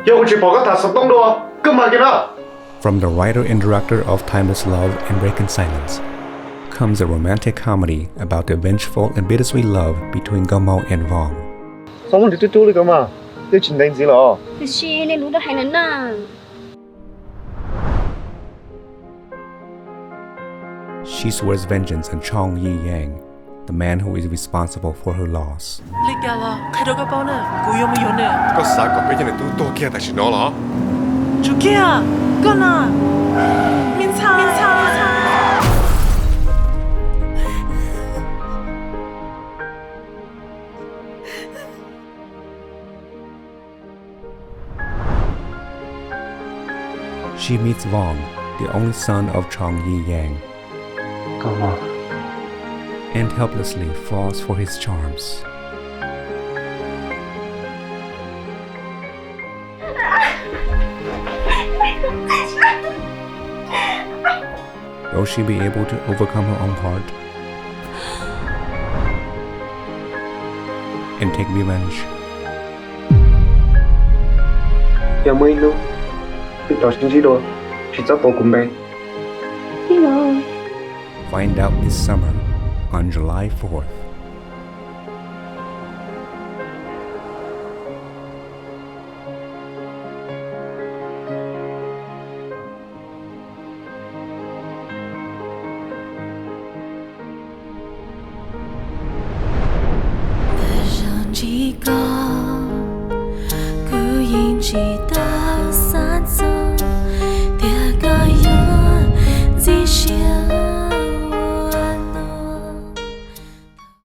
Yog kuv tsis pom koj tham xov tooj dua, koj mag kiag na. From the writer and director of Timeless Love and Breaking Silence comes a romantic comedy about the vengeful and bittersweet love between Nkauj Maug and Vaughn. Txhob muab nws rub rub li ko mas, twb tsis ntev ntxiv lawm. Tiam sis nej lub dab hais na na. She swears vengeance on Chong Yi Yang, the man who is responsible for her loss. Li cas los qhia rau koj paub na, kuv yuav mus yuav nws. Koj xav kom peb cov niam tub tuag kiag tam sim no los? Tsum kiag, koj na, me ntxhais. She meets Vaughn, the only son of Chong Yi Yang, and helplessly falls for his charms. Will she be able to overcome her own heart and take revenge? Yog muaj ib hnub wb rov sib ntsib dua, tsis txhob tuav kuv npe. Find out this summer on July fourth. Nws zoo ntsib koj, kuv yeej tsis